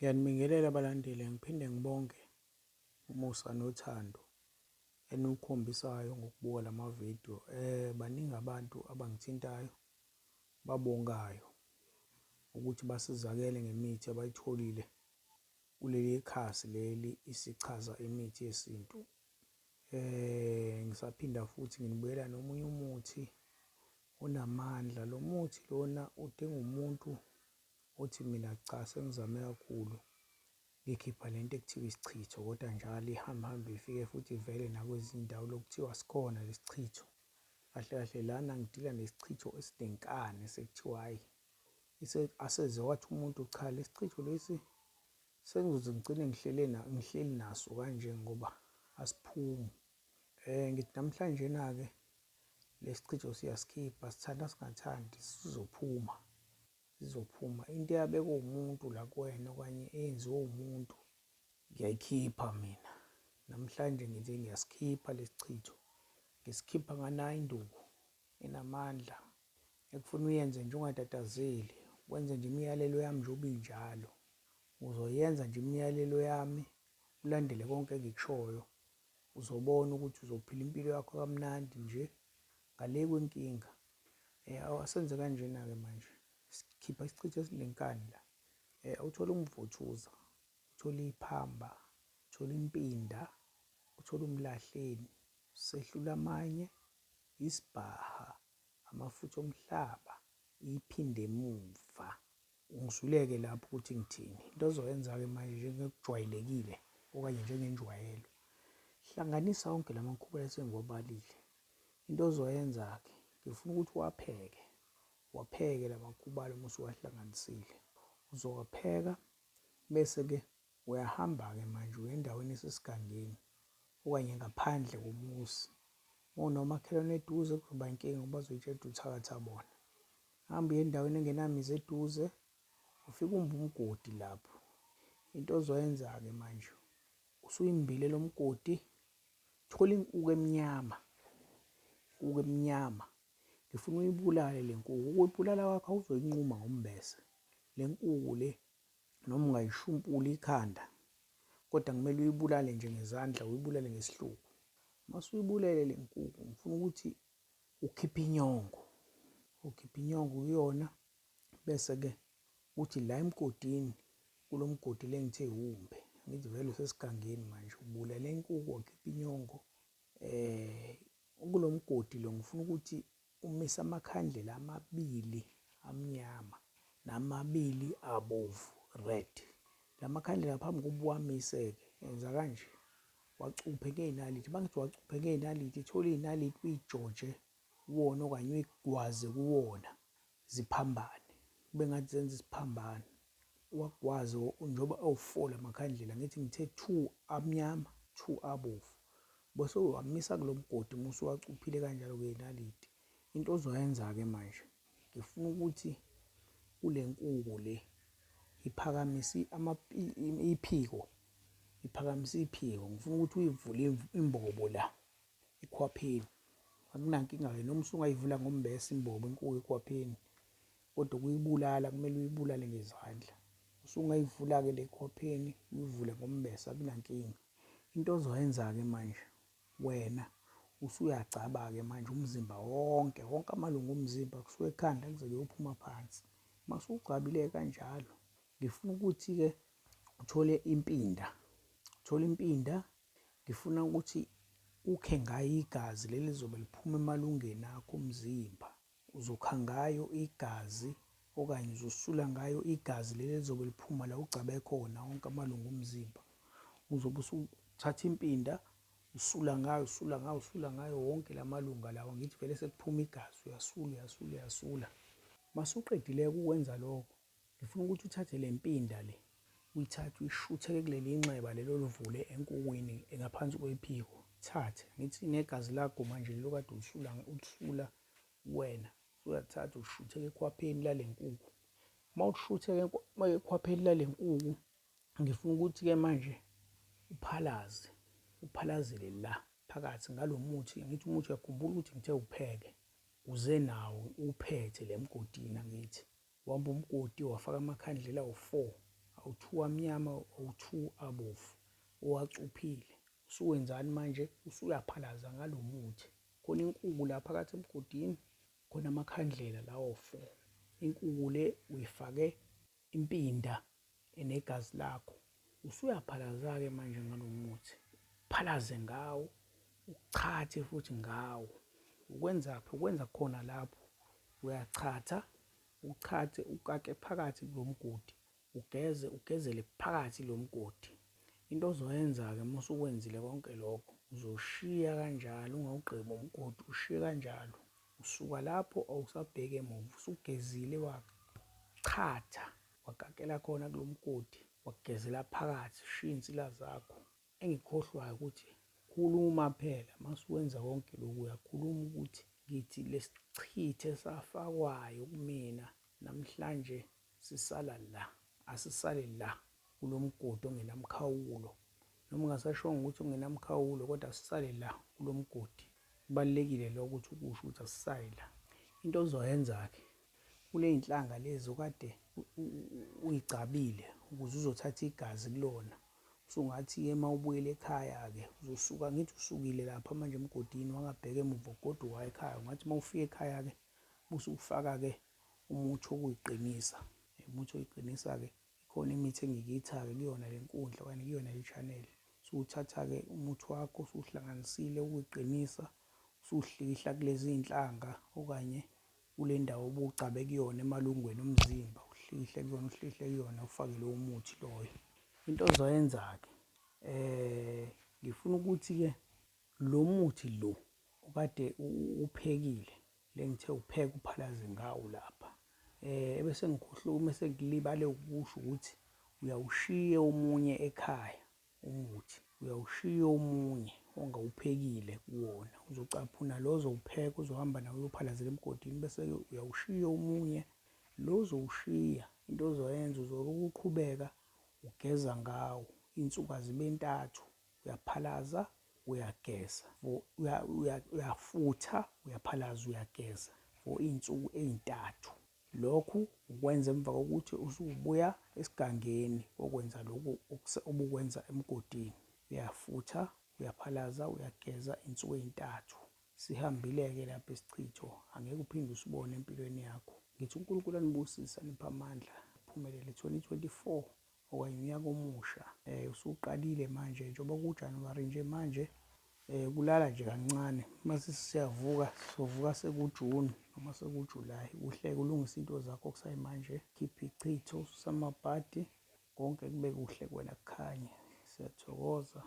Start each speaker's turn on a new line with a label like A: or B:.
A: Ngiyanibingelela balandeli, ngiphinde ngibonge umusa nothando eniwukhombisayo ngokubuka lama video. Baningi abantu abangithintayo babongayo ukuthi basizakele ngemithi abayitholile kuleli khasi leli isichaza imithi yesintu. Ngisaphinda futhi nginibuyela nomunye umuthi onamandla. Lo muthi lona udinga umuntu othi mina cha sengizame kakhulu ngikhipha lento ekuthiwa isichitho kodwa njalo ihambe hambe ifike futhi ivele nakwezinye iy'ndawo lokuthiwa sikhona lesichitho. Kahle kahle lana ngidila nesichitho esinenkani sekuthiwa hhayi aseze wathi umuntu cha lesichitho lesi sengizoze ngigcine ngihlele ngihleli naso kanje ngoba asiphumi. Ngithi namhlanje-na-ke lesichitho siyasikhipha sithanda singathandi sizophuma. Sizophuma. Into eyabekwa umuntu la kuwena okanye eyenziwe umuntu ngiyayikhipha mina. Namhlanje ngithi ngiyasikhipha lesichitho. Ngisikhipha nganayi induku enamandla ekufuna uyenze nje ungatatazeli, wenze nje imiyalelo yami njengoba injalo. Uzoyenza nje imiyalelo yami, ulandele konke engikushoyo. Uzobona ukuthi uzophila impilo yakho kamnandi nje ngale kwenkinga. Asenze kanjena-ke manje, sikhipha isichitho esinenkani la. Uthole umvuthuza, uthole iphamba, uthole impinda, uthole umlahleni, sehlula amanye, isibhaha, amafutha omhlaba, iphindemuva. Ungizwile-ke lapho ukuthi ngithini. Into ozoyenza-ke manje njengokujwayelekile okanye njengenjwayelo, hlanganisa wonke la makhuba esengiwabalile. Into ozoyenza-ke, ngifuna ukuthi uwapheke, wapheke la makhubalo uma usuwahlanganisile. Uzowapheka bese-ke uyahamba-ke manje uya endaweni esesigangeni okanye ngaphandle komuzi. Uma unomakhelwane eduze kuzoba inkinga ngoba bazoyitshela ukuthi uthakatha bona. Hamba uye endaweni engenamizi eduze ufike umbe umgodi lapho. Into ozoyenza-ke manje usuyimbile lo mgodi, thola inkuku emnyama, inkuku emnyama. Ngifuna uyibulale le nkuku. Ukuyibulala kwakho awuzoyinquma ngombese. Le nkuku le noma ungayishumpula ikhanda kodwa kumele uyibulale nje ngezandla, uyibulale ngesihluku. Uma usuyibulele le nkuku ngifuna ukuthi ukhiphe inyongo, ukhiphe inyongo kuyona bese-ke uthi la emgodini kulo mgodi le ngithe wumbe, angithi vele usesigangeni manje ubulale inkukhu wakhipha inyongo. Kulo mgodi lo ngifuna ukuthi umise amakhandlela amabili amnyama namabili abovu, red. La makhandlela phambi kokuba uwamise-ke yenza kanje, wacuphe ngey'naliti. Uma ngithi wacuphe ngey'naliti, thola iy'naliti uyijoje kuwona okanye uyigwaze kuwona ziphambane, kube ngathi zenza isiphambano. Uwagwaze njengoba ewu-four la makhandlela, ngithi ngithe two amnyama, two abovu. Bese uwamisa kulo mgodi uma usuwacuphile kanjalo ngey'naliti. Into ozoyenza-ke manje, ngifuna ukuthi kule nkuku le iphakamise iphiko, iphakamise iphiko. Ngifuna ukuthi uyivule imbobo la ekhwapheni. Akunankinga-ke noma usungayivula ngombese imbobo inkuku ekhwapheni, kodwa ukuyibulala kumele uyibulale ngezandla. Usungayivula-ke le ekhwapheni uyivule ngombese akunankinga. Into ozoyenza-ke manje wena usuyagcaba-ke manje umzimba wonke, wonke amalungu omzimba kusuka ekhanda kuze kuyophuma phansi. Uma usugcabile kanjalo, ngifuna ukuthi-ke uthole impinda, uthole impinda, ngifuna ukuthi ukhe ngayo igazi leli lizobe liphuma emalungeni akho omzimba. Uzokha ngayo igazi okanye uzosula ngayo igazi leli elizobe liphuma la ugcabe khona wonke amalungu omzimba. Uzobe usuthatha impinda usula ngayo, usula ngayo, usula ngayo wonke la malunga lawa. Ngithi vele sekuphuma igazi, uyasula, uyasula, uyasula. Masuqedile-ke ukwenza lokho, ngifuna ukuthi uthathe le mpinda le, uyithathe uyishutheke kuleli nxeba leli olivule enkukwini ngaphansi kwephiko. Thathe, ngithi negazi lakho manje lelo kade ulisula, ulisula wena uyathatha ushutheke ekhwapheni lale nkukhu. Uma ushutheke ekhwapheni lale nkukhu, ngifuna ukuthi-ke manje uphalaze, uphalazele la phakathi ngalo muthi. Ngithi umuthi uyakhumbula ukuthi ngithe upheke, uze nawo uphethe le mgodini angithi. Wamba umgodi wafaka amakhandlela awu-four, Awu-two amnyama, awu-two abovu owacuphile. Usuwenzani manje? Usuyaphalaza ngalo muthi. Khona inkuku la phakathi emgodini, khona amakhandlela lawo four. Inkuku le uyifake impinda enegazi lakho. Usuyaphalaza-ke manje ngalo muthi. Uphalaze ngawo, uchathe futhi ngawo. Ukwenzaphi? Ukwenza khona lapho. Uyachatha, uchathe ukake phakathi kulo mgodi. Ugeze, ugezele phakathi lo mgodi. Into ozoyenza-ke uma usukwenzile konke lokho, uzoshiya kanjalo ungawugqibi umgodi, ushiye kanjalo. Usuka lapho awusabheki emuva, usugezile wachatha, wakakela khona kulo mgodi, wagezela phakathi, ushiya iy'nsila zakho. Engikukhohlwayo ukuthi khuluma phela uma usuwenza konke lokhu, uyakhuluma ukuthi ngithi lesichitho esafakwayo kumina namhlanje sisala la, asisale la kulo mgodi ongenamkhawulo. Noma ungasashongo ukuthi ungenamkhawulo kodwa asisale la kulo mgodi. Kubalulekile lokho ukuthi ukusho ukuthi asisale la. Into ozoyenza-ke kuley'nhlanga lezi okade uyigcabile ukuze uzothatha igazi kulona, usungathi-ke uma ubuyela ekhaya-ke uzosuka, ngithi usukile lapha manje emgodini wangabheka emuva ugoduka ekhaya, ungathi uma ufika ekhaya-ke busufaka-ke umuthi wokuyiqinisa. Umuthi wokuyiqinisa-ke ikhona imithi engikuyitha-ke kuyona le nkundla okanye kuyona le channel. Usuthatha-ke umuthi wakho usuhlanganisile ukuyiqinisa, usuhlikihla kulezi iy'nhlanga okanye kule ndawo obuwugcabe kuyona emalungweni omzimba, uhlikihle kuyona, uhlikihle kuyona, ufake lowo muthi loyo. Into ozoyenza-ke ngifuna ukuthi-ke lo muthi lo okade uphekile, le ngithe upheka uphalaze ngawo lapha, ebese ngikhohlwa uma sengilibale ukusho ukuthi uyawushiya omunye ekhaya umuthi, uyawushiya omunye ongawuphekile kuwona. Uzocaphuna lo ozowupheka uzohamba nawo uyophalazela emgodini, bese-ke uyawushiya omunye. Lo ozowushiya, into ozoyenza uzolokhu uqhubeka ugeza ngawo iy'nsuku azibe ntathu, uyaphalaza uyageza, uyafutha, uyaphalaza, uyageza for iy'nsuku ey'ntathu. Lokhu ukwenza emva kokuthi usubuya esigangeni okwenza lokhu obukwenza emgodini. Uyafutha, uyaphalaza, uyageza iy'nsuku ey'ntathu. Sihambile-ke lapho isichitho, angeke uphinde usibone empilweni yakho. Ngithi uNkulunkulu anibusise, aniphe amandla, uphumelele 2024 okanye unyaka omusha. Usuqalile manje njengoba kuJanuwari nje manje, kulala nje kancane. Mase siyavuka, sizovuka sekuJuni noma sekuJulayi. Kuhle-ke ulungise into zakho kusayimanje, khipha ichitho, susa amabhadi, konke kube kuhle kuwena kukhanye. Siyathokoza.